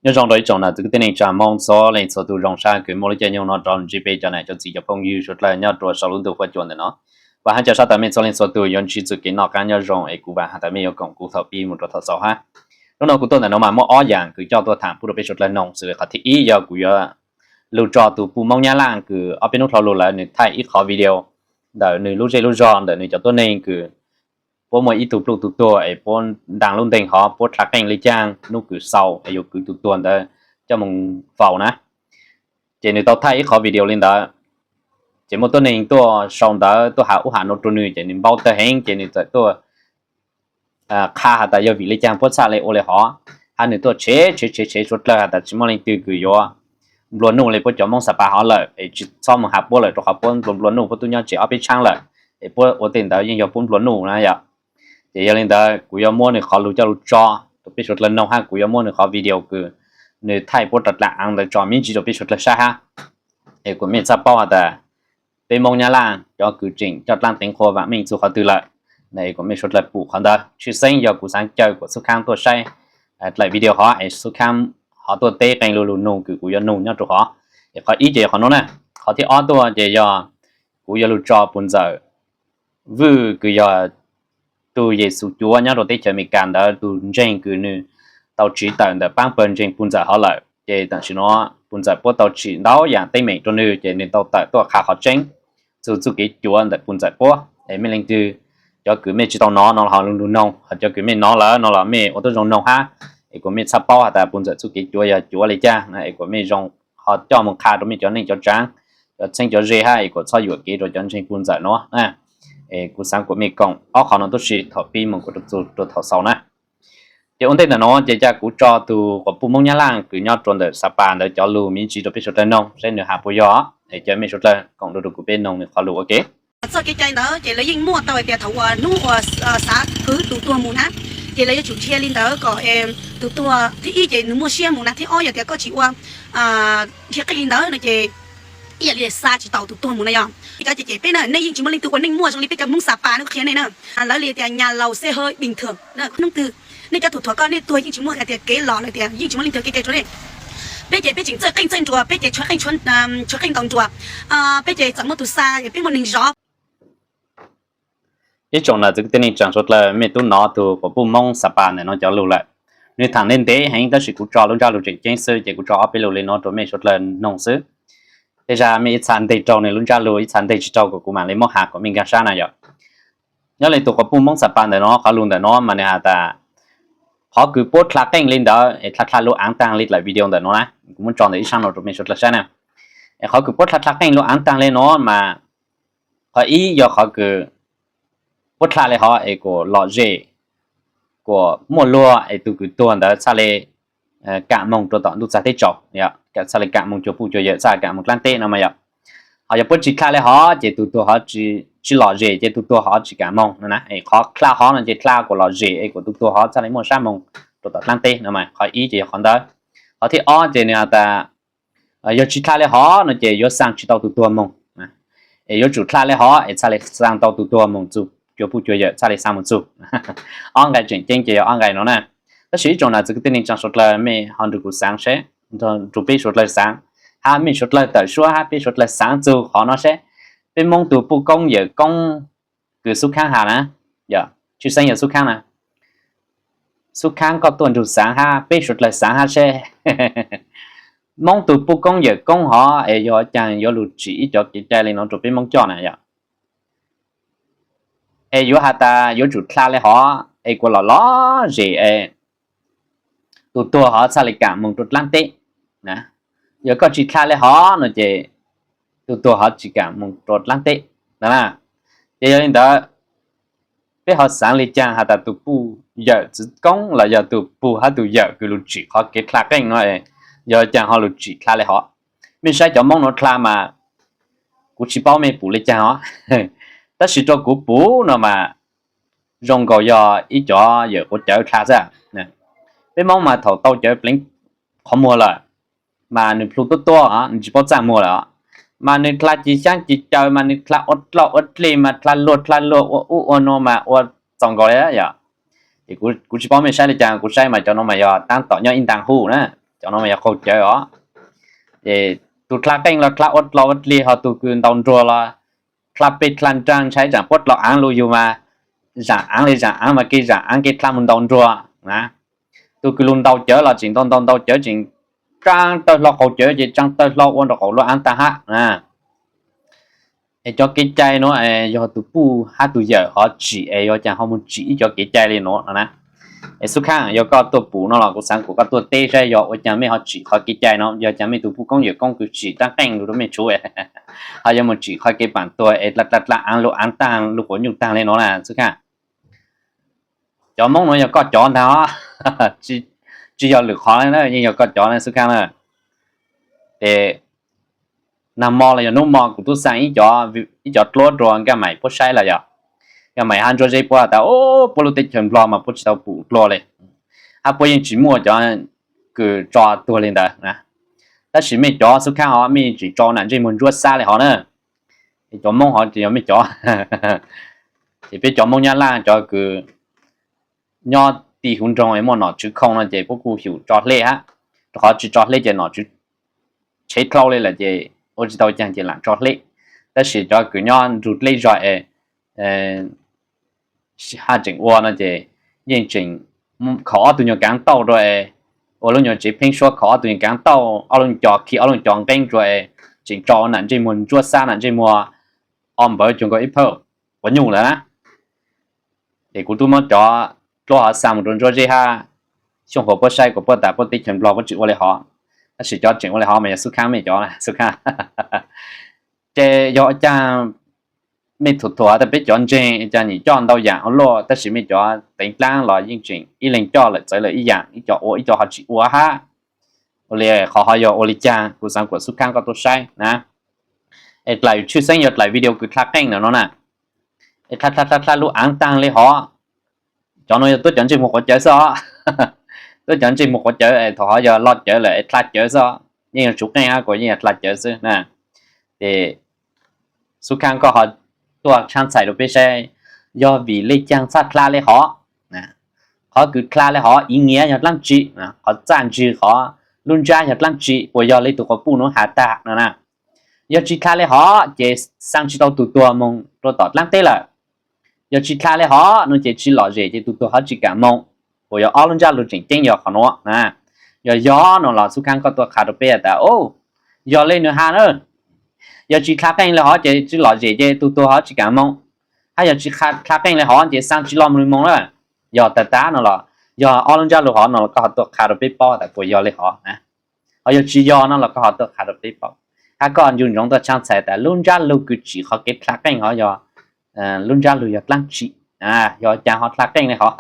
Nyob zoo rau ib tsoom nam txiv kwv tij neej tsa Hmoob txhua leej txhua tus, zoo sab kws muaj lub caij nyoog no rov ntsib peb cov nam cov txiv cov phooj ywg suav dlawg nyob rua sau lub ntuj huab cua ntawm no. Vam hab ca sab tawm mej txhua leej txhua tus yuav ntsib txuj kev noj qab nyob zoo es kuv vam has tas mej yuav koom kuv thaum pib mus rau thaum xaus hab. Hnub no kuv tuaj ntawm no mas muaj ob yaam kws coj tuaj tham pub rau peb suav dlawg noog xwb. Qhov thib ib yog kuv yuav lug tso tug puj Moob Nyab Laj kws ob peb nub dlhau lug lawm nws thaij ib qhov video ntawm nws lub zej lub zog ntawm nws cov tuab neeg kws puab muaj ib tug pluj tug tuag es puab ntaag lub nteeg hov puab dlha qeej le caag nub kws xaus es yuav kwv tug tuag ntawd coj moog faus na. Ces nws tau thaij ib qhov video li ntawd, ces muaj tuab neeg tuaj sau ntawv tuaj has ub has nuav rua nws ces nws npau tawg heev ces nws txawm tuaj qha has tas yog vim le caag puab txhaj le ua le hov, hab nws tuaj tshev tshev tshev tshev suav dlawg has tas tsis muaj leej twg kws yuav nplua nuj le puab cov Moob Xa Pas hov lawm es tsis txhob moog has puab lawm rua qhov puab nplua nplua nuj puab tub nyob tsev ob peb tshaab lawm, es puab ua tej ntawd yeej yog puab nplua nuj na yom. Ces yog li ntawd kuv yuav muab nws qhov lug coj lug tso rua peb suav dlawg noog hab kuv yuav muab nws qhov video kws nws thaij puab rov dlav aav ntawd tso me ntsis rua peb suav dlawg saib hab. Es kuas mej txhaj paub has tas peb Moob Nyab Laj cov kws tseem coj dlaab teev qhua vaam meej txug qhov twg lawm, es kuas mej suav dlawg pum qhov ntawd. Tshwj xeeb yog kuv xaav caw kuas Xub Khaab tuaj saib dlaim video hov es Xub Khaab hov tuaj teb qee lu lug nug kws kuv yuav nug nyob rua hov. Es qhov ib ces yog qhov nuav na. Qhov thib ob tuaj ces yog kuv yuav lug tso puj ntxawm Vwj kws yog tug Yexus cuav nyob rua teb chaws Amelikas ntawd tug ntseeg kws nws tau tsiv tawm ntawm paab pawg ntseeg puj ntxawm hov lawm. Ces tam sim nuav puj ntxawm puab tau tsim ntau yaam teeb meem rua nws ces nws tau tawm tuaj qha qhov tseeb txug txuj kev cuav ntawm puj ntxawm puab. Es mej leej twg cov kws mej tsis tau nov no los ho lug nug noog, ho cov kws mej nov lawm no los mej ua tuab zoo noog hab, es kuas mej txhaj paub has tas puj ntxawm txuj kev cuav yog cuav le caag na, es kuas mej zoo ho coj moog qha rua mej cov neej cov tsaav, cov txheeb cov ze hab, es kuas txhob yuam kev rua cov ntseeg puj ntxawm nuav na. Es kuv xaav kuas mej koom ob qhov no tuab si thaum pib moog kuas rua thaum xaus na. Ces ua ntej ntawm nuav ces ca kuv tso tug quas puj Moob Nyab Laj kws nyob rua ntawm Xa Pas ntawd cov lug me ntsis rua peb suav dlawg noog saib nws has puas yog, es ca mej suav dlawg koom rua rua kuv peb noog nws qhov lug ua ke. Txoj kev cai ntawd ces lawv yeej muaj tau hais tias thaum uas hnub uas xav kwv tus tuag mus na, ces lawv yuav tsum dhia li ntawd kom tus tuag thib ib ces nws muaj siab mus na, thib ob yog tias koj tsis ua dhia qeej li ntawd no ces ib yam li xa tsis tau tus tuag mus na yog. Cov ces peb na nej yeej tsis muaj leej twg ua neej muaj zoo li peb cov Hmoob Xa Pas no kuv qhia nej na. Lawv li tias nhà lầu xe hơi bình thường, hnub twg nej cov thuam thuam koj nej tuag yeej tsis muaj hais tias kev los lawm tias yeej tsis muaj leej twg kev cai rau nej. Peb ces peb tseem txawj qeej txawj nruas, peb ces tshuav qeej tshuav qeej ntaus nruas, peb ces txawm muaj tus xa peb muaj neeg zov. Ib tsoom nam txiv kwv tij neej tsaa suav dlawg mej tub nov tug quas puj Moob Xa Pas ntawm no cov lug lawm. Nws tham ntev ntev heev tab sis kuv tso lub ntsab lug tseem ceeb xwb ces kuv tso ob peb lus li no rua mej suav dlawg noog xwb. Tej zag mej ib txha nteg raug nws lub ntsab lug ib txha nteg tsis raug kuas kuv mam li muab has kom mej nkaag sab na yom. Nyob li tus quas puj Moob Xa Pas ntawm no qhov lug ntawm no mas nws has tas qhov kws puab dlha qeej li ntawd es dlha dlha lub aav taag li dlaim video ntawm no na, kuv muab tso ntawm ib saab no rua mej suav dlawg saib na. Es qhov kws puab dlha dlha qeej lub aav taag li no mas qhov ib yog qhov kws puab dlha li hov es kuas lom zem, kuas muaj luag es tug kws tuag ntawd txhaj li kam moog rua tom ntuj txag teb tsaus, txhaj li kam moog cuag puj cuag yawm, txhaj kam moog dlaab teb no mas yom. Ho yog puab tsis dlha li hov ces tug tuag hov tsis lom zem ces tug tuag hov tsis kam moog no na. Es qhov dlha hov no ces dlha kuas lom zem es kuas tug tuag hov txhaj li muaj sab moog rua tom dlaab teb no mas qhov ib ces yog qhov ntawd. Qhov thib ob ces nws has tas yog tsis dlha li hov no ces yuav xaa tsis tau tug tuag moog. Es yuav tsum dlha li hov es txhaj li xaa tau tug tuag moog txug, cuag puj cuag yawm txhaj li xaa moog txug. Ob nqai tseem ceeb ces yog ob nqai no na. Tab sis ib tsoom nam txiv kwv tij neej tsaa suav dlawg mej ho nrug kuv xaav seb, nrug peb suav dlawg xaav, hab mej suav dlawg tawm suab hab peb suav dlawg xaav txug qhov no seb, peb Moob tug puj koob yawm koob kws Xub Khaab has na, yog tshwj xeeb yog Xub Khaab na, Xub Khaab koj tuaj nrug xaav hab peb suav dlawg xaav hab seb Moob tug puj koob yawm koob hov es yog caag yuav lug tsim ib cov kev cai li no rua peb Moob coj na yom. Es yuav has tas yuav tsum dlha li hov es kuas lom lom zem es tug tuag hov txhaj li kam moog rua dlaab teb. Yog koj tsis dlha li hov no ces tug tuag hov tsis kam moog rua dlaab teb no na. Ces yog li ntawd, peb ho xaav li caag has tas tug puj yawm txwv koob los yog tug puj hab tug yawm kws lug tsim qhov kev dlha qeej no es yog caag ho lug tsim dlha li hov? Mej saib cov Moob nuav dlha mas kuv tsis paub mej pum li caag os, tab sis rua kuv pum no mas zoo nkaus yog ib cov yawm quav cawv dlha xwb. Peb Moob mas thaum tau cawv pleev qhov muag lawm mas nws plhu tuab tuab, nws tsis paub txaj muag lawm, mas nws dlha ci xyaab ci caw mas nws dlha ua dloj ua dlig mas dlha luag dlha luag ua ub ua nuav mas ua txaus nkaus li yom. Ces kuv tsis paub mej saib li cas, kuv saib mas cov nuav mas yog taab tom nyob ib ntaag huv na. Cov no mas yog qaug cawv os. Ces tus dlha qeej los dlha ua dlog ua dlig, ho tus kws ntaus nruas los dlha peg dlha nraag, ntshai tsaam puab dlov aav lug yug mas zaam aav le zaam aav mas kev zaam aav kev dlha mus ntaus nruas na. Tus kws lug ntaus cawv los tseem ntaus ntaus ntaus cawv tseem tsaab tawg hlo qaug cawv ces tsaab tawg hlo ua nraum qaum lub aav taag hab na. Es cov kev cai nuav yog tus puj hab tus yawm ho tsim es yuav caag ho moog tsim ib cov kev cai le nuav no na. Es xub khaab, yog koj tuaj pum no los kuv xaav kuas koj tuaj teb saib yog ua caag mej ho tsim qhov kev cai no, yog caag mej tus puj koob yawm koob kws tsim raab qeej lug rua mej tshuv, ho yuav moog tsim qhov kev paam tuag es dlha dlha dlha aav lug aav taag lug quav nyuj taag le nuav na xub khaab. Cov Moob nuav yog koj cov ntaag os, tsi yog lwm qhov na, yeej yog koj cov na xub khaab na. Es nag mo los yog nub mo kuv tub xaa ib cov dluab rua Nkaj Maim puab saib los yog Nkaj Maim hab Ntsuab Zeb puab tas, puab lub teb chaws Nplog mas puab tsi tau pum dlua le, hab puab yeej tsi muaj cov kws tso tuag le ntawd na. Tab sis mej cov xub khaab hov mej tseem tso nam ntsej muag ntsuab xab le hov na. Es cov Moob hov ces yog mej cov, ces peb cov Moob Nyab Laj cov kws nyob tim huv nroog es muaj nom tswv khoo no ces puab kuj xyum tso hleb hab, rau qhov tsi tso hleb ces nom tswv tshev dlhau le lawm ces ua tsi tau caag ces lam tso hleb. Tab sis cov kws nyob nrug dleb zog es haj tseem ua no ces yeej tseem khaus ob tug nyuag kaav tauj rua es ua lub nyuag tsev pheeb suab, khaus ob tug nyuag kaav tauj, ob lub nyuag co khi ob lub nyuag co nqeeb rua es tseem tso nam ntsej muag ntsuab xab, nam ntsej muag o npawv cuag nkaus ib phawj quav nyuj lawm na. Ces kuv tub muab cov dluab hov xa mus rua Ntsuab Zeb hab Xyooj Huas puab saib kuas puab tas puab teb chaws Nplog puab tsi ua le hov, tab sis cov tseem ua le hov mas yog xub khaab mej cov xub khaab. Ces yog ua caag mej thuam thuam tas peb cov ntseeg cas nyam coj ntau yaam ua luaj, tab sis mej cov teev dlaab los yeej tseem ib leeg coj lawm txawv lawm ib yaam, ib co ua ib co ho tsi ua hab. Ua li qhov hov yog ua li caag, kuv xaav kuas xub khaab koj tuaj saib na. Es dlaim tshwj xeeb yog dlaim video kws dlha qeej ntawm no na. Es dlha dlha dlha dlha lub aav taag le hov. Cov no yog tuab cov ntsej muag quav cawv xwb os. Tuab cov ntsej muag quav cawv es thaum hov yog lo cawv lawm es dlha cawv xwb os. Yeej yog tsuv qeej hab kuas yeej yog dlha cawv xwb na. Ces xub khaab koj ho tuaj tshaab txhais rua peb saib yog vim le caag txhaj dlha le hov. Qhov kws dlha le hov ib nyiav yog dlaab tsi, qhov txaj ntsig qhov lub ntsab yog dlaab tsi, puas yog le tug quas puj nuav has tag no na. Yog tsi dlha le hov ces xaa tsi tau tug tuag moog rua tom dlaab teb lawm. Yog tsi dlha le hov no ces tsi lom zem ces tug tuag hov tsi kaam moog. Puas yog ob lub ntsab lug tseem ceeb yog qhov nuav na? Yog yog no los xub khaab koj tuaj qha rua peb tas, yog le nwg has na. Yog tsi dlha qeej le hov ces tsi lom zem ces tug tuag hov tsi kaam moog, hab yog tsi dlha qeej le hov ces xaa tsi lom lug moog na. Yog tag tag no los yog ob lub ntsab lug hov no los koj ho tuaj qha rua peb paub tas puas yog le hov na. Ho yog tsi yog no los koj ho tuaj qha rua peb paub, hab koj ncu ntsoov tuaj tshaab txhais tas lub ntsab lug kws tsim qhov kev dlha qeej hov yog lub ntsab lug yog dlaab tsi, yog caag ho dlha qeej le hov.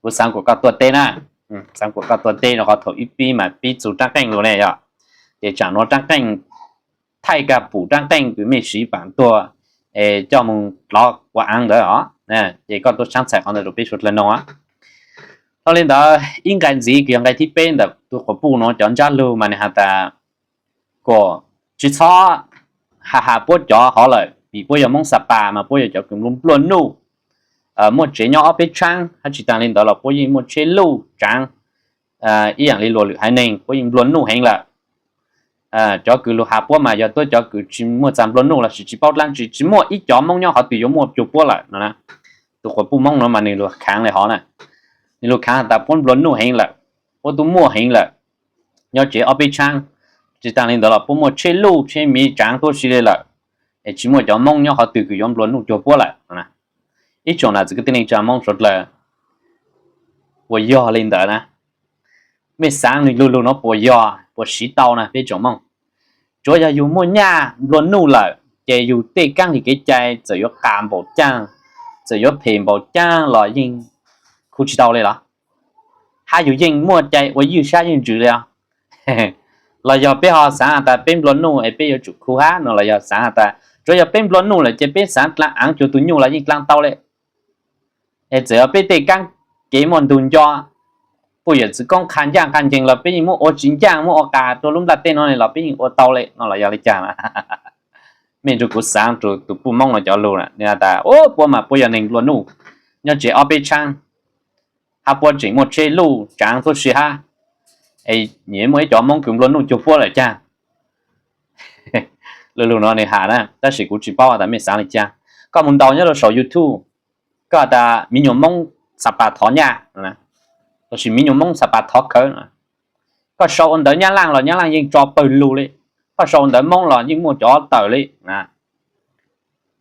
Kuv xaav kuas koj tuaj teb na, xaav kuas koj tuaj teb rua qhov thaum ib pib mas pib txug raab qeej lug ne yog, ces tsaam nuav raab qeej thaij kag pum raab qeej kws mej siv paam tuag es coj moog dlov quav aav ntawd os. Ces koj tuaj tshaab txhais qhov ntawd rua peb suav dlawg noog. Dhau le ntawd ib nqai ntxiv kws yog nqai thib peb ntawm tug quas puj nuav cov ntsab lug mas nwg has tas kuas tsi txhob has has puab cov hov lawm vim puab yog Moob Xa Pas mas puab yog cov kws nplua nuj, muaj tsev nyob ob peb tshaab, hab tsi taag le ntawd los puab yeej muaj tsheb luj tsaav, ib yaam le luas lwm haiv neeg puab yeej nplua nuj heev lawm. Cov kws lug has puab mas yog tuab cov kws tsi muaj txag nplua nuj lossis tsi paub dlaab tsi, tsi muaj ib cov Moob nyob qhov twg yuav muaj cuag puab lawm no na. Tug quas puj Moob nuav mas nwg lug khaav le hov na, nwg lug khaav has tas puab nplua nuj heev lawm, puab tub muaj heev lawm, nyob tsev ob peb tshaab, tsi taag le ntawd los puab muaj tsheb luj tsheb miv tsaav tuab si le lawm, es tsi muaj cov Moob nyob qhov twg kws yuav nplua nuj cuag puab lawm. Ib tsoom nam txiv kwv tij neej tsa Moob suav dlawg, puas yog le ntawd na? Mej xaav nwg lug lug nuav puas yog, puas siv tau na peb tsoom Moob? Tsuav yog yug muaj nyaj nplua nuj lawm ces yug tej kaab lig kev cai txawm yuav qas npaum caag, txawm yuav phem npaum caag los yeej khuv tsi tau le los? Hab yug yeej muaj cai ua ywj sab ywj ntsws le os? Los yog peb ho xaav has tas peb nplua nuj es peb yuav tsum khuv hab no los yog xaav has tas tsuav yog peb nplua nuj lawm ces peb xaav dlaa aav cuag tug nyuj los yeej dlaa tau le? Es txawm yog peb tej kaab kev muaj ntug nco, puj yawm txwv koob qha ncaaj qha nceeg los peb yeej muab ua tsi ncaaj muab ua qas rua lub nplaj teb no los peb yeej ua tau le no los yog le caag? Mej nrug kuv xaav rua tug puj Moob nuav cov lug na, nwg has tas puab mas puab yog neeg nplua nuj, nyob tsev ob peb tshaab, hab puab tseem muaj tsheb luj tsaav tuab si hab, Es nyias muaj ib cov Hmoob kws nplua nuj cuag puab lawm cag. Lug lug no nwg has na, tab sis kuv tsis paub has tas mej xaav le caag. Koj mus ntaus nyob rau saum YouTube, koj has tas miv nyuas Moob Xa Pas thov nyaj, los sis miv nyuas Moob Xa Pas thov khawv. Koj sau ua ntawv Nyab Laaj los Nyab Laaj yeej tso pawg lug le. Koj sau ua ntawv Moob los yeej muaj cov tawm le.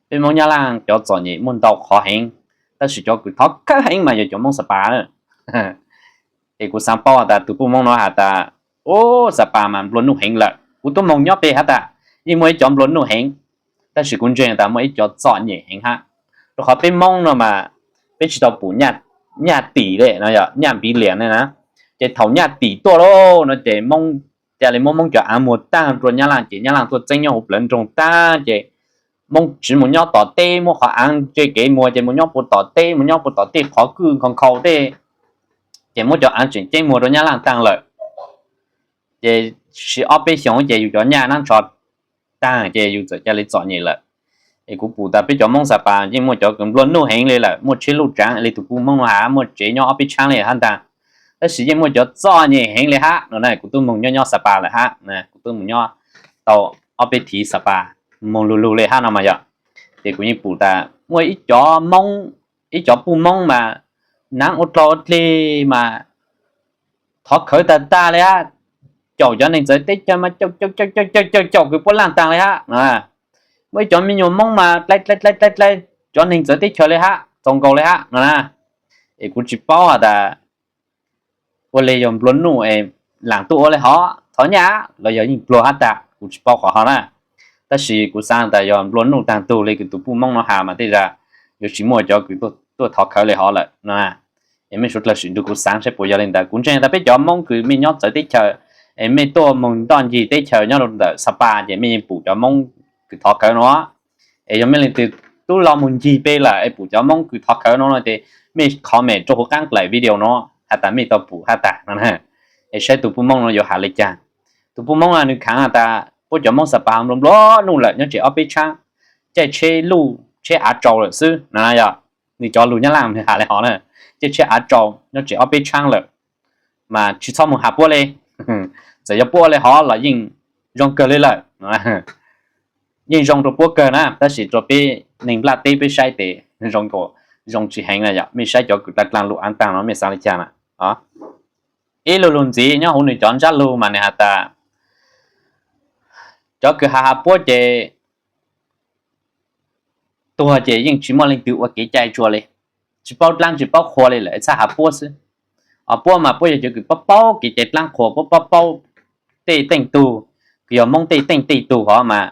Peb Moob Nyab Laaj cov txom nyem muaj ntau qhov heev, tab sis cov kws thov khawv heev mas yog cov Moob Xa Pas. Es kuv xaav paub has tas tug puj Moob no has tas, u, Xa Pas mas nplua nuj heev lawm. Kuv tub moog nyob peg has tas yeej muaj ib cov nplua nuj heev, tab sis kuv ntseeg has tas muaj ib cov txom nyem heev hab. Rau qhov peb Moob no mas peb tsis tau pum nyaj tim le no, yog nyaj npiv liam ne na. Ces thaum nyaj tim tuaj lauj no ces Moob ca le muab Moob cov aav muag taag rua Nyab Laaj, ces Nyab Laaj tuaj txeeb nyob huv plawv nroog taag ces Moob tsiv mus nyob tom teb, muab qhov aav tse kev muag ces mus nyob puag tom teb, mus nyob puag tom tej qhov kwj nkhaus nkhaus tej, ces muab cov aav tseem ceeb muag rua Nyab Laaj taag lawm. Ces sim ob peb xyoos ces yus cov nyaj nab ntsho taag ces yus txawm ca le txom nyem lawm. Es kuv pum tas peb cov Moob Xa Pas yeej muaj cov kws nplua nuj heev le lawm, muaj tsheb luj tsaav le tug puj Moob no has, muaj tsev nyob ob peb tshaab le hab ntaag. Tab sis yeej muaj cov txom nyem heev le hab no na. Kuv tub moog nyob nyob Xa Pas lawm hab, kuv tub moog nyob tau ob peb thiv Xa Pas, moog lug lug le hab no mas yog. Ces kuv yeej pum tas muaj ib cov Moob, ib cov puj Moob mas naav ua dlog ua dlig mas thov khawv tag tag le hab, caum cov neeg txawv teb chaws mas caum caum caum caum caum caum kws puab laaj taag le hab. Muaj ib cov me nyuam Moob mas dlai dlai dlai dlai dlai cov neeg txawv teb chaws le hab, txaus nkaus le hab no na. Es kuv tsis paub has tas ua le yog nplua nuj es laam tuaj ua le hov thov nyaj los yog yeej pluag hab tag, kuv tsis paub qhov hov na. Tab sis kuv xaav tas yog nplua nuj taag tug le kws tug puj Moob no has mas tej zag yuav tsis muaj cov kws tuaj thov khawv le hov lawm no. Es mej suav dlawg sim nrug kuv xaav saib puas yog le ntawd. Kuv ntseeg tas peb cov Moob kws mej nyob txawv teb chaws, es mej tuaj moog ntoj ncig teb chaws nyob rau ntawm Xa Pas ces mej yeej pum cov Moob kws thov khawv no. Es yog mej leej twg tub lug moog ncig peg lawm es pum cov Moob kws thov khawv no no ces mej comment rua huv qaab dlaim video no has tas mej tau pum hab tag no. Es saib tug puj Moob no yuav has le caag. Tug puj Moob no nwg khaav has tas puab cov Moob Xa Pas nplua nplua nuj lawm, nyob tsev ob peb tshaab, caij tsheb luj tsheb av tsaus lawm xwb no. Yog nwg cov lug Nyab Laaj nwg has le hov na, caij tsheb av tsaus nyob tsev ob peb tshaab lawm, mas tsis txhob moog has puab le. Txawm yog puab ua le hov los yeej zoo kawg le lawm. Yeej zoo rua puab kawg na, tab sis rua peb neeg nplaj teb peb saib tes zoo, zoo tsis heev na. Yog mej saib cov kws dlaa dlaa lug aav taag no mej xaav le caag na? Ib lug lug ntxiv nyob huv nwg cov ntsab lug mas nwg has tas cov kws has has puab ces tuag ces yeej tsis muaj leej twg ua kev cai tsua le, tsis paub dlaab tsis paub qhua le lawm txhaj has puab xwb. Puab mas puab yog cov kws paub paub kev cai dlaab qhua, puab paub paub tej teej tug, kws yog Moob tej teej tej tug hov mas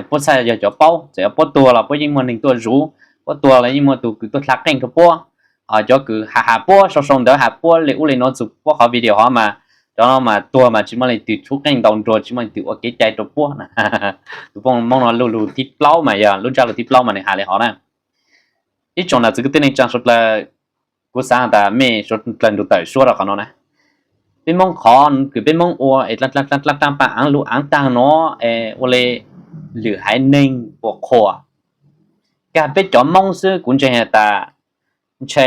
puab txhaj yog cov paub. Txawm yog puab tuag los puab yeej muaj neeg tuaj zuv, puab tuag los yeej muaj tug kws tuaj dlha qeej rua puab. Cov kws has has puab, sau sau ntawv has puab le ub le nuav txug puab qhov video hov mas cov no mas tuag mas tsis muaj leej twg tshub qeej ntaus nruag, tsis muaj leej twg ua kev cai rua puab. Tug puj Moob no lug lug thib plaub mas yog lub ntsab lug thib plaub mas nwg has le hov na. Ib tsoom nam txiv kwv tij neej tsaa suav dlawg, kuv xaav has tas mej suav dlawg nrug tawm suab rua qhov no na. Peb Moob qhov kws peb Moob ua es dlaa dlaa dlaa dlaa paab aav lug aav taag nuav es ua le lwm haiv neeg puas qhuas? Kag peb cov Moob xwb kuv ntseeg has tas ntshe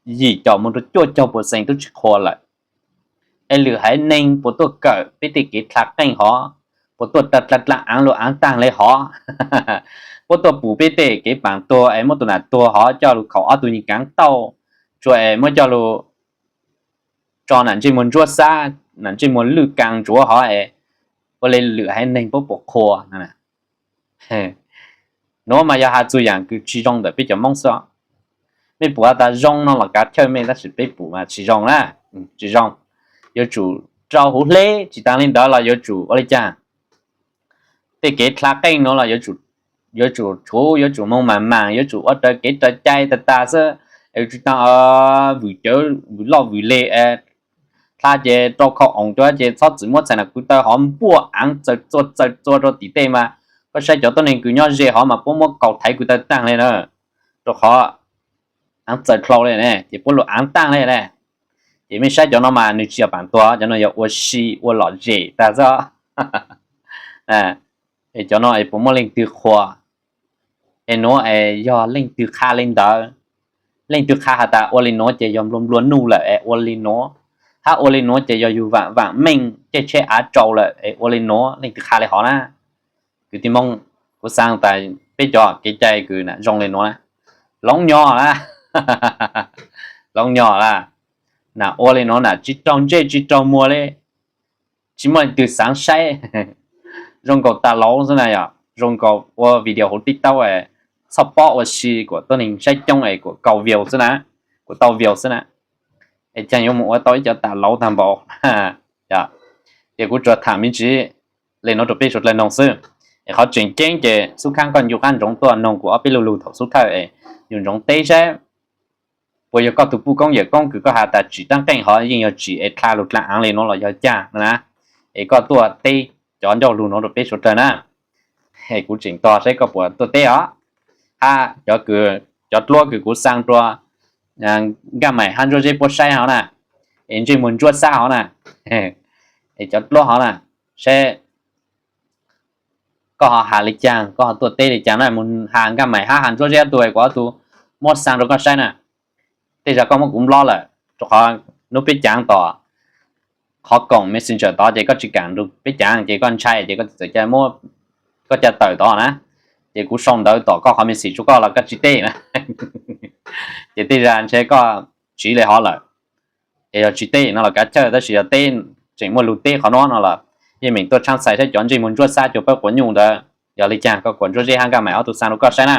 yim caum moog rua cuaj caug puas xees tub tsis qhuas lawm. Es lwm haiv neeg puas tuaj kawm peb tej kev dlha qeej hov? Puas tuaj dlaa dlaa aav lug aav taag le hov? Puab tuaj pum peb tej kev paam tuag es muab tug nam tuag hov coj lug khaum ob tug nyuas kaav tauj, tsuas es muab coj lug tso nam ntsej muag ntsuab xab, nam ntsej muag lwj kaa ntsuav hov es ua le lwm haiv neeg puab puas qhuas? Nuav mas yog has txug yaam kws tsis zoo ntawm peb cov Moob xwb. Mej pum has tas zoo no los kav chawj mej, tab sis peb pum mas tsis zoo na, tsis zoo. Yuav tsum rau huv hleb, tsis taag le ntawd los yuav tsum ua le caag? Tej kev dlha qeej nuav los yuav tsum tshuv, yuav tsum moog maam maam, yuav tsum ua raws kev raws cai tag tag xwb. Yuav tsum taag vwm cawv vwm loj vwm le, dlha ces rau khau oom cua ces txhob txwm muab txhais nam kwv taw hov npuaj aav txaws txua txaws txua rua tim tej mas koj saib cov tuab neeg kws nyob ze hov mas puab muab kaus thaiv kwv taw taag le na, rau qhov aav txaws dlhau le ne, ces puab lug aav taag le ne. Ces mej saib cov no mas nwg tsis yog paam tuag, cov no yog ua si ua lom zem tag xwb. Es cov no es puas muaj leej twg qhuas? Es nuav es yog leej twg qha le ntawd? Leej twg qha has tas ua le nuav ces yog nplua nplua nuj lawm es ua le nuav? Hab ua li nuav ces yog yug vaam vaam meej caij tsheb av tsau lawm es ua li nuav leej twg qha li hov na. Kwv tij Moob, kuv xaav tas peb cov kev cai kws na zoo li nuav na, loov nyog na, loov nyog na, na ua li nuav na tsis raug ntsej tsis raug muag li, tsis muaj leej twg xaav saib. Zoo nkaus tas lauv xwb na yog, zoo nkaus ua video huv TikTok es txhob pob ua si kuas tuab neeg saib coob es kuas kaum view xwb na, kuas tau view xwb na. Es caag yuav mus ua tau ib cov tas lauv tag npaum. Ces kuv tsuas tham me ntsis li nuav rau peb suav dlawg noog xwb. Es qhov tseem ceeb ces xub khaab koj ncu qab ntsoov tuaj noog kuv ob peb lug lug thaum xub thawj es yug ntsoov teb saib puas yog koj tug puj koob yawm koob kws koj has tas tsim raab qeej hov yeej yog tsim es dlha lug dlha aav li nuav los yog caag na. Es koj tuaj teb cov ncauj lug nuav rau peb suav dlawg na. Es kuv tseem tog saib koj puas tuaj teb os. Hab cov kws, cov dluab kws kuv xaa rua Nkaj Maim hab Ntsuab Zeb puab saib hov na, es ntsej muag ntsuab xab hov na, es cov dluab hov na, saib koj ho has li caag, koj ho tuaj teb li caag na, mus has Nkaj Maim hab has Ntsuab Zeb ob tug es kuas ob tug muab xaa rau koj saib na. Tej zag koj muab kuv nplob lawm, rua qhov nub peb caav tom qhov koom Messenger tod ces koj tsis kaam nrug peb caav ces koj ntshai ces koj txawm ca muab koj ca tawm tod na. Ces kuv sau ntawv tom koj qhov message rua koj los koj tsis teb na. Ces tej zag ntshe koj tsiv li hov lawm. Es yog tsis teb no los kav chawj, tab sis yog teb tseem muaj lug teb qhov nuav no los yeej meem tuaj tshaab txhais saib cov ntsej muag ntsuab xab cuag pawg quav nyuj ntawd yog li caag, koj kuas Ntsuab Zeb hab Nkaj Maim ob tug xaa rau koj saib na.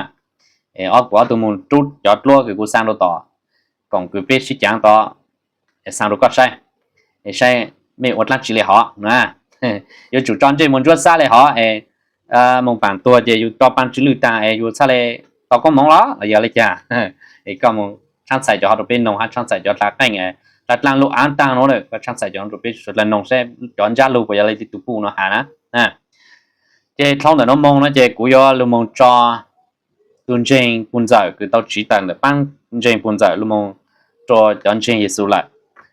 Es ob, kuas ob tug mus rub cov dluab kws kuv xaa rau tom koom kws peb sib caav tod, es xaa rau koj saib, es saib mej ua dlaab tsi li hov na. Yuav tsum tso ntsej muag ntsuab xab li hov es moog paam tuag ces yus tso paam tsw lwj taag es yus txhaj le tau koob moov los los yog li caag. Es koj mus tshaab txhais cov hov rau peb noog hab tshaab txhais cov dlha qeej, dlha dlaa lug aav taag nuav, koj tshaab txhais cov rau peb suav dlawg noog saib cov ntsab lug puas yog li tus puj no has na. Ces dlhau ntawm nuav moog no ces kuv yuav lug moog tso tug ntseeg puj ntxawm kws tau tsiv tawm ntawm paab ntseeg puj ntxawm lug moog rua cov ntseeg Yexus lawm.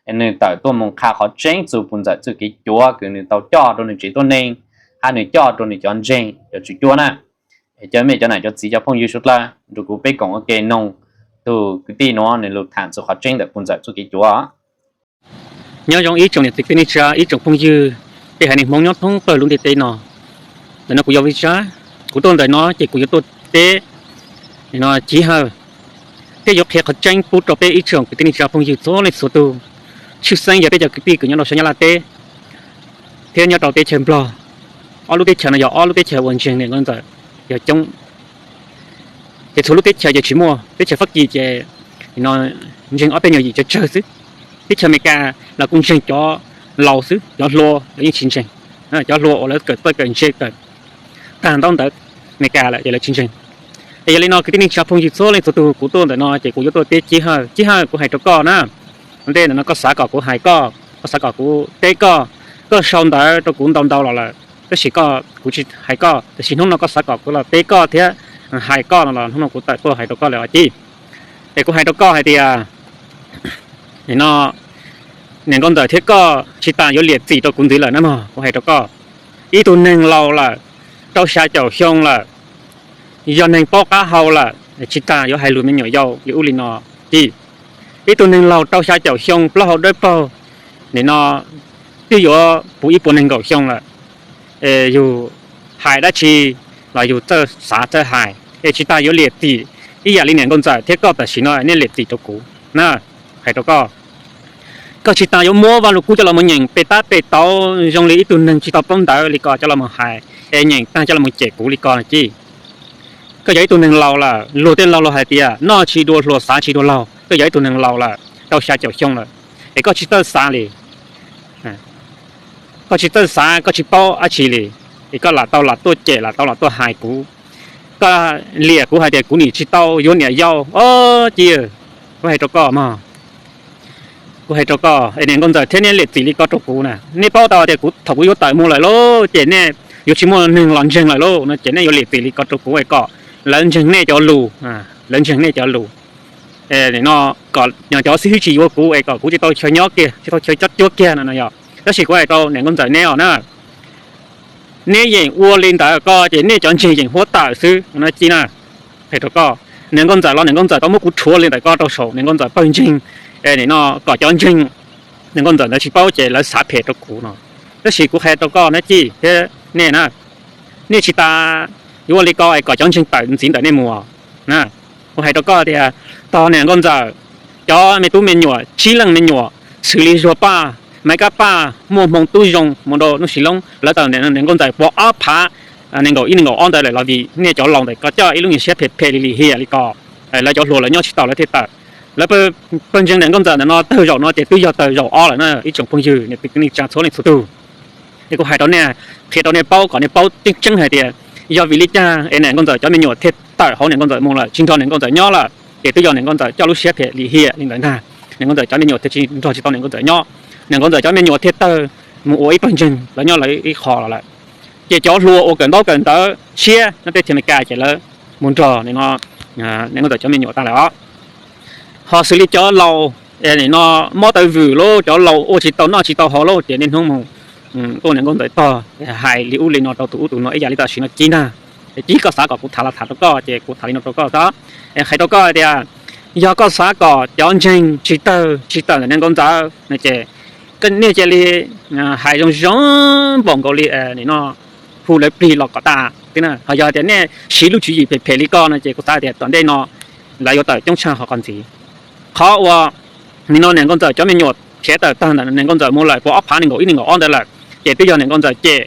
Es nwg tawm tuaj moog qha qhov tseeb txug puj ntxawm txuj kev cuav kws nwg tau coj rua nwg tsev tuab neeg hab nwg coj rua nwg cov ntseeg cov tswv cuab na. Es cov mej cov nam cov txiv cov phooj ywg suav dlawg, nrug kuv peb koom ua ke noog tug kwv tij nuav nwg lug tham txug qhov tseeb ntawm puj ntxawm txuj kev cuav. Nyob zoo ib tsoom niam txiv kwv tij neej tsa, ib tsoom phooj ywg, peb haiv neeg Hmoob nyob thoob plawg lub ntiaj teb no. Ntawm no kuv yog Vij Tsab, kuv tuaj ntawm no ces kuv yuav tuaj teb no Civ Hawj, thiab yuav qhia qhov tseeb pub rau peb ib tsoom kwv tij neej tsa phooj ywg txhua leej txhua tug, tshwj xeeb yog peb cov kwv tij kws nyob rau sab Nyab Laj teb thiab nyob rau teb chaws Nplog. Ob lub teb chaws no yog ob lub teb chaws uas ntseeg niam nkauj ntxawm yog coob. Ces txhua lub teb chaws ces tsis muaj, teb chaws Fab Kis ces no ntseeg ob peb nyuag yim tsawg tsawg xwb. Teb chaws Amelikas los kuj ntseeg cov laus xwb, cov hluas lawv yeej tsis ntseeg. Cov hluas uas lawv kawm txawj kawm ntse kawm tag ntaub ntawv Amelikas lawm ces lawv tsis ntseeg. Es yog li no kwv tij neej tsa phooj ywg txhua leej txhua tug, kuv tuaj ntawm no ces kuv yuav tuaj teb Civ Hawj. Civ Hawj, kuv hais rau koj na, ua ntej ntawm no koj xav kom kuv hais koj, koj xav kom kuv teb koj, koj sau ntawv rau kuv ntau ntau los lawm, tab sis koj, kuv tsis hais koj, tab sis hnub no koj xav kom kuv los teb koj thiab hais koj no los hnub no kuv tawm tuaj hais rau koj lawm os Civ. Es kuv hais rau koj hais tias, no, niam nkauj ntxawm thiab koj tsis tas yuav liam txim rau kuv ntxiv lawm na mog. Kuv hais rau koj, ib tug neeg laus lawm, rau xya caum xyoo lawm, yog neeg paub qab hau lawm, tsis tas yuav hais lus me nyuam yaus li ub li no Civ. Ib tug neeg laus rau xya caum xyoo, plaub hau dawb paug, nim no twb yuav puv ib puas nees nkaum xyoo lawm, yus hais dab tsi los yus txawj xav txawj hais, es tsis tas yuav liam txim ib yam li niam nkauj ntxawm thiab koj tam sim no nej liam txim rau kuv na. Hais rau koj, koj tsis tas yuav muab Vaj Lug Kub coj los mus nyeem pem tab pem tauv zoo li ib tug neeg tsis tau paub ntawv li ko coj los mus hais, es nyeem tag coj los mus cem kuv li ko Civ. Koj yog ib tug neeg laus lawm, luag tej laus luag hais tias noj tsis dua hluas xav tsis dua laug, koj yog ib tug neeg laus lawm, rau xya caum xyoo lawm, es koj tsis txawj xav li. Koj tsis txawj xav, koj tsis paub dab tsi li, es koj lam tau lam tuaj cem, lam tau lam tuaj hais kuv. Koj liam kuv hais tias kuv nim tsis tau yuav niam yau os Civ. Kuv hais rau koj mog, kuv hais rau koj es niam nkauj ntxawm thiab nej liam txim li ko rau kuv na. Nej paub tau tias kuv thaum kuv yuav tawm mus lawm lauj, ces nej yuav tsis muaj neeg los ntseeg lawm lauj no, ces nej yuav liam txim li ko rau kuv es kom lawv ntseeg nej cov lus, lawv ntseeg nej cov lus. No kom cov xib hwb tsis yuav kuv es kom kuv tsis tau chaw nyob kiag, tsis tau chaw cob cuab kiag no yog. Tab sis kuv hais rau niam nkauj ntxawm neb os na, neb yeem ua li ntawd ko ces nej cov ntseeg yeem huab tawm xwb no Civ na. Hais rau koj, niam nkauj ntxawm los niam nkauj ntxawm tau muab kuv rhuav li ntawm ko rau saum niam nkauj ntxawm pawg ntseeg, no kom cov ntseeg niam nkauj ntxawm ntawd tsis paub ces lawv xav phem rau kuv no. Tab sis kuv hais rau koj na Cij thiab nej na, nej tsis tas yuav ua li ko es kom cov ntseeg tawm ntxiv ntawm nej mus na. Kuv hais rau koj tias, tog niam nkauj ntxawm cov me tub me nyuam tsib leej me nyuam xws li Zuag Paj, Maiv Kab Paj, Muaj Hmoo Tub Zoo mus rau Nuj Sis Loob, lawv tawm niam nkauj ntxawm puas ob phav nees nkaum ib nees nkaum ob ntawd lawm los vim nej cov laus ntawm ko coj ib lub nyuag siab phem phem li lim hiam li ko. Lawv cov hluas lawv nyob tsis tau lawv thiaj tawm. Lawv pawg ntseeg niam nkauj ntxawm ntawm no tawg zaum no ces twb yog tawg zaum ob lawm na ib tsoom phooj ywg niam txiv kwv tij neej tsa txhua leej txhua tug. Es kuv hais rau nej, qhia rau nej paub kom nej paub tseeb tseeb hais tias yog vim li cas es niam nkauj ntxawm cov me nyuam thiaj tawm hauv niam nkauj ntxawm mus lawm, tsis nrog niam nkauj ntxawm nyob lawm, ces twb yog niam nkauj ntxawm coj lub siab phem lim hiam li ntawd ntag. Niam nkauj ntxawm cov me nyuam thiaj tsis nrog tsis tau niam nkauj ntxawm nyob, niam nkauj ntxawm cov me nyuam thiaj tawg mus ua ib pawg ntseeg lawv nyob lawv ib qho los lawm. Ces cov hluas uas kawm ntaub kawm ntawv tshiab nyob teb chaws Amelikas ces lawv mus nrog niam nkauj ntxawm cov me nyuam tag lawm os. Ho xws li cov laus no mob taw vwm lauj, cov laus ua tsis tau noj tsis tau haus lauj, ces niaj hnub mus tuaj niam nkauj ntxawm tog hais li ub li no rau tus ub tus no ib yam li tam sim no Cib ntag. Cib, koj xav kom kuv tham los tham rau koj ces kuv tham li no rau koj xwb. Hais rau koj hais tias yog koj xav kom cov ntseeg tsis tawg tsis tawm ntawm niam nkauj ntxawm no ces nej cia li hais zoo zoo npaum nkaus li no hu lawv plig los kom tas. Ho yog hais tias nej siv lub tswv yim phem phem li koj no ces kuv xav tias tom ntej no lawv yuav tawm coob tshaj qhov ntxiv. Qhov uas nim no niam nkauj ntxawm cov me nyuam khiav tawm tag ntawm niam nkauj ntxawm mus lawm puas ob phav nees nkaum ib nees nkaum ob ntawd lawm, ces twb yog niam nkauj ntxawm cem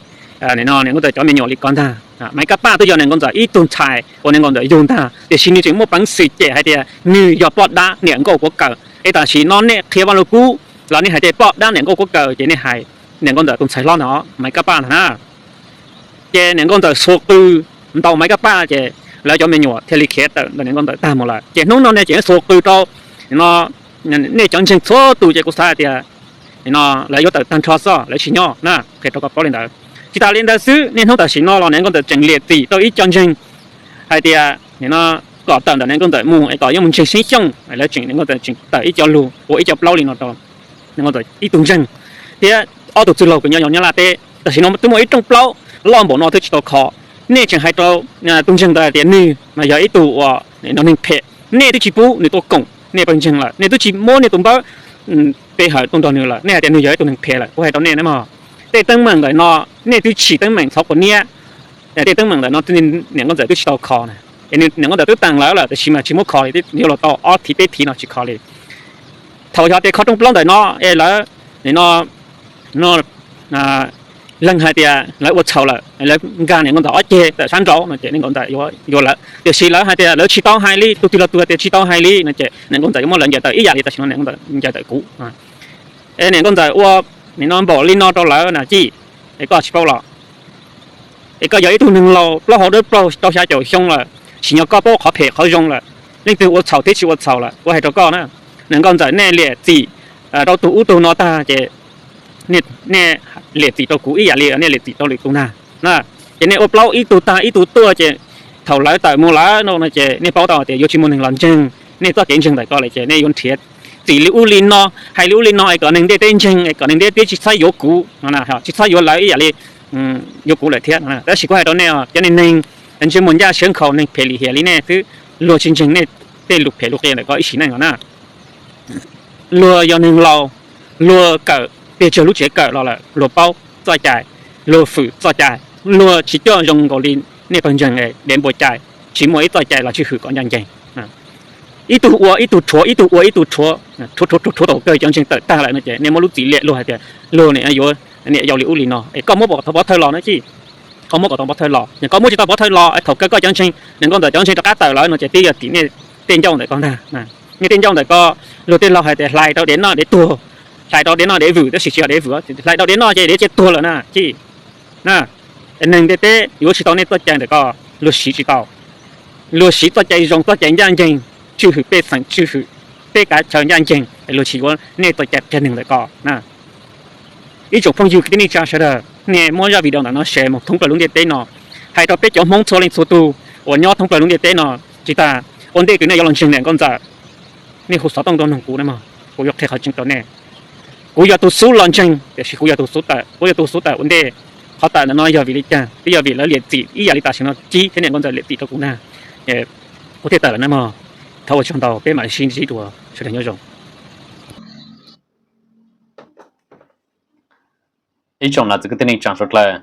niam nkauj ntxawm cov me nyuam li ko ntag. Maiv Kab Paj twb yog niam nkauj ntxawm ib tug ntxhais uas niam nkauj ntxawm yug ntag, tiam sis nws tseem muaj peev xwm cem hais tias nws yog poj dab niam nkauj Kuab Kaws. Es tam sim no nej qhia Vaj Lug Kub los nej hais tias poj dab niam nkauj Kuab Kaws ces nej hais niam nkauj ntxawm tus ntxhais hlob ntawd Maiv Kab Paj ntag na. Ces niam nkauj ntxawm xuas qw ntaus Maiv Kab Paj ces lawv cov me nyuam thiaj li khiav tawm ntawm niam nkauj ntxawm tag mus lawm. Ces hnub no nej tseem xuas qw rau no nej cov ntseeg txhua tus ces kuv xav hais tias no lawv yuav tawm tag nrho xwb, lawv tsis nyob na, qhia rau koj paub li ntawd. Tsis tas li ntawd xwb, niaj hnub tam sim no los niam nkauj ntxawm tseem liam txim rau ib co ntseeg hais tias kom tawm ntawm niam nkauj ntxawm mus es kom yuav mus ntseeg Xeeb Xyooj, lawv tseem niam nkauj ntxawm tseem tawm ib co lus ua ib co plaub li no rau niam nkauj ntxawm ib tug ntseeg thiab ob tug txwj laug uas nyob Nyab Laj teb. Tam sim no twb muaj ib rooj plaub loj npaum no twb tsis tau kho. Nej tseem hais rau tus ntseeg ntawd hais tias nws mas yog ib tug uas neeg phem, nej twb tsis pub nws tuaj koom nej pawg ntseeg lawm, nej twb tsis muab nej tus npawb pe hawm tuaj nrog nws lawm, nej hais tias nws yog ib tug neeg phem lawm. Kuv hais rau nej na mog, tej teeb meem ntawm no nej twb tsim teeb meem txhov quav niab. Tej teeb meem ntawm no niam nkauj ntxawm twb tsis tau kho na, niam nkauj ntxawm twb teem lawv lawm tab sis mas tsis muab kho li, yuav luag tau ob thiv peb thiv no tsis kho li. Thaum yog tias kho rooj plaub ntawm no es lawv no leeg hais tias lawv ua txhaum lawm, lawv nkag niam nkauj ntxawm ob ceg tawm sab nraud no ces niam nkauj ntxawm yuav yuav lawv, tiam sis lawv hais tias lawv tsis tau hais li, tus twg los tus hais tias tsis tau hais li no ces niam nkauj ntxawm yuav muab lawv ncaws tawm ib yam li tam sim no niam nkauj ntxawm ncaws tawm kuv. Es niam nkauj ntxawm ua nim no npaum li no rau lawv na Cij, es koj tsis paub los? Es koj yog ib tug neeg laus plaub hau dawb paug rau xya caum xyoo lawm, tsim nyog koj paub qhov phem qhov zoo lawm, leej twg ua txhaum thiab tsis ua txhaum lawm. Kuv hais rau koj na, niam nkauj ntxawm nej liam txim rau tus ub tug no tag ces nej liam txim rau kuv ib yam li nej liam txim rau lwm tus ntag. Ces nej ua plaub ib tug tag ib tug tuaj ces thaum lawv tawm mus lawm no ces nej paub tau tias yuav tsis muaj neeg los ntseeg nej txoj kev ntseeg ntawm ko lawm ces nej yuav nrhiav txim li ub li no, hais li ub li no es kom neeg ntiaj teb ntseeg es kom neeg ntiaj teb tsis txhob yuav kuv, tsis txhob yuav lawv ib yam li yuav kuv lawm thiab. Tab sis kuv hais rau nej, cov neeg ntsej muag ncaj siab nkhaus neeg phem lim hiam li nej xwb, luag tsis ntseeg nej tej lus phem lus qia ntawm ko ib sim neej no na. Luag yog neeg laus, luag kawm pes tsawg lub tsev kawm los lawm, luag paub txoj cai, luag fwm txoj cai, luag tsis coj zoo nkaus li nej pawg ntseeg dev npua cai, tsis muaj ib txoj cai los tswj hwm kom ncaj ncees. Ib tug ua ib tug rhuav, ib tug ua ib tug rhuav, rhuav rhuav rhuav tau kawg cov ntseeg tawm tag lawm no ces nej muab lub txim liam luag hais tias luag niam yuav niam yau li ub li no es koj muab kom tau pov thawj los na Cij. Koj muab kom tau pov thawj los, yog koj muab tsis tau pov thawj los thaum kawg koj cov ntseeg, niam nkauj ntxawm cov ntseeg rov qab tawm lawm no ces twb yog tim nej tej ncauj ntawm ko ntag. Nej tej ncauj ntawm ko, luag tej laug hais tias hlais rau dev noj dev tuag, hlais rau dev noj dev vwm, tab sis tsis yog dev vwm, hlais rau dev noj ces dev cia tuag lawm na Cij. Neeg ntiaj teb yuav tsis tau nej txoj cai ntawm ko, luag siv tsis tau. Luag siv txoj cai zoo, txoj cai ncaj ncees, tswj hwm pej xeem, tswj hwm peb kav chaw ncaj ncees, luag tsis yuav nej txoj cai qias neeg ntawm ko. Ib tsoom phooj ywg kwv tij neej tsa sawv daws, nej muab zaj video ntawm no share mus thoob plaws lub ntiaj teb no, hais rau peb cov Hmoob txhua leej txhua tus uas nyob thoob plaws lub ntiaj teb no, tsis tas ua ntej kws nej yuav los ntseeg niam nkauj ntxawm, nej hu xov tooj tuaj nug kuv na mog, kuv yuav qhia qhov tseeb rau nej. Kuv yog tus xub los ntseeg, tiam sis kuv yog tus xub tawm, kuv yog tus xub tawm ua ntej. Qhov tawm ntawm no yog vim li cas? Twb yog vim lawv liam txim ib yam li tam sim no Cib thiab niam nkauj ntxawm liam txim rau kuv ntag. Kuv thiaj tawm lawm na mog. Thov ua tsaug ntau, peb mam li sib ntsib dua, sawv daws nyob zoo. Ib tsoom nam txiv kwv tij neej tsaa suav dlawg,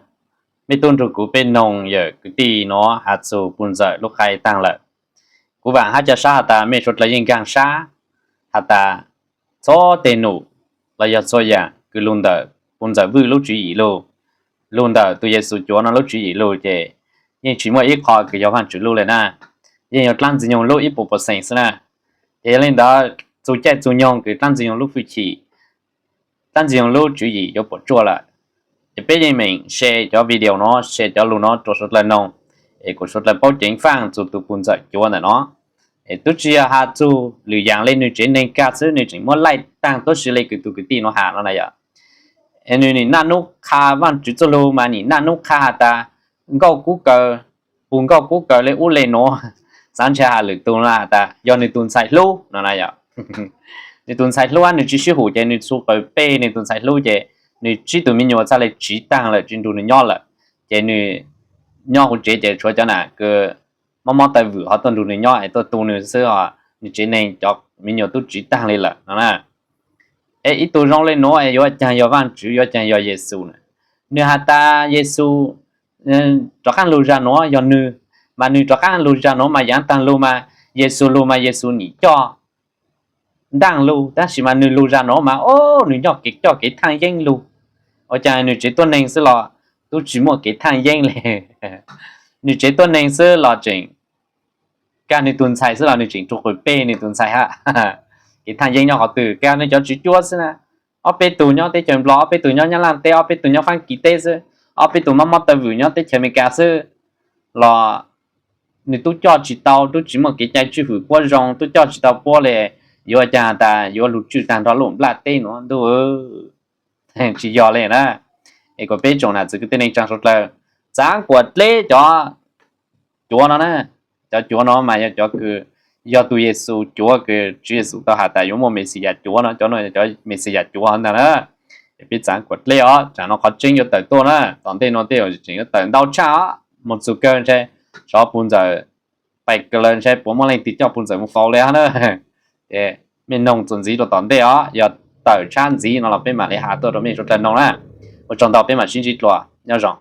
mej tub nrug kuv peb noog yawm kwv tij nuav has txug puj ntxawm lub qai taag lawm. Kuv vaam hab ca sab has tas mej suav dlawg yeej nkaag sab has tas txhua teg num los yog txhua yaam kws lug ntawm puj ntxawm Vwj lub tswv yim lug, lug ntawm tug Yexus cuav nuav lub tswv yim lug ces yeej tsi muaj ib qho kws yog Vaajtswv lub le na. Yeej yog dlaab Ntxwg Nyoog lub ib puas percent xwb na. Ces yog le ntawd txug caij txug nyoog kws dlaab Ntxwg Nyoog lub fwj chim, dlaab Ntxwg Nyoog lub tswv yim yuav puam tsuaj lawm. Ces peb yeej meem share cov video nuav, share cov lug nuav rua suav dlawg noog, es kuas suav dlawg paub ceev faaj txug tug puj ntxawm cuav ntawm nuav. Es tub tsi yog has txug lwm yaam le nwg tsev neeg kag xwb, nwg tseem muab laij taag tuab si le kws tug kwv tij nuav has nuav na yom. Es nwg nim naj nub qha Vaajtswv txuj lug mas nim naj nub qha has tas nkauj kub kaws, puj nkauj kub kaws le ub le nuav, xaav ntshe has lwm tug has tas yog nwg tug ntxhais hlub nuav na yom. Nwg tug ntxhais hlub nwg tsi sib hum ces nwg txhu qw pej nwg tug ntxhais hlub ces nwg tsib tug me nyuam txhaj le tsiv taag lawm tsi nrug nwg nyob lawm. Ces nwg nyob huv tsev ces tshuav cov nam kws mob mob taw vwm ho tuaj nrug nwg nyob es tuaj tu nwg xwb os, nwg tsev neeg cov me nyuam tub tsiv taag le lawm no na. Es ib tug zoo le nuav es yuav caag yog Vaajtswv, yuav caag yog Yexus na? Nwg has tas Yexus rov qaab lug zag nuav yog nwg, mas nwg rov qaab lug zag nuav mas yaav taag lug mas Yexus lug mas Yexus nim coj ntaaj lug, tab sis mas nwg lug zag nuav mas o, nwg nyob kev coj kev thaaj yeeb lug. Ua caag nwg tsev tuab neeg xwb los tub tsi muaj kev thaaj yeeb le? Nwg tsev tuab neeg xwb los tseem kag nwg tug ntxhais xwb los nwg tseem rua qws pej nwg tug ntxhais hab. Kev thaaj yeeb nyob qhov twg? Kag nwg cov tswv cuab xwb na. Ob peb tug nyob teb chaws Nplog, ob peb tug nyob Nyab Laj teb, ob peb tug nyob Faab Kis teb xwb, ob peb tug mob mob taw vwm nyob teb chaws Amelikas xwb los nwg tub coj tsi tau, tub tsi muaj kev cai tswj hwm puab zoo, tub coj tsi tau puab le, yuav caag tas yuav lug tswj taag nrho lub nplaj teb nuav ntuj. Tsi yog le na. Es kuas peb tsoom nam txiv kwv tij neej tsaa suav dlawg txaav kuas dleb cov cuav no na. Cov cuav no mas yog cov kws yog tug Yexus cuav kws Tswv Yexus tau has tas yuav muaj Mexiyas cuav no, cov no yog cov Mexiyas cuav ntag na. Es peb txaav kuas dleb os, tsam no qhov tseeb yuav tawm tuaj na, tom ntej no tej tseem yuav tawm ntau tshaj os. Moog txug kawg ntshe tsov puj ntxawm pais kawg lawm, ntshe puas muaj leej twg coj puj ntxawm mus faus le hab na. Ces mej noog txuas ntxiv rua tom ntej os, yog tawm tshab ntxiv no los peb mam li has tuaj rua mej suav dlawg noog na. Ua tsaug ntau, peb mam sib ntsib dlua, nyob zoo.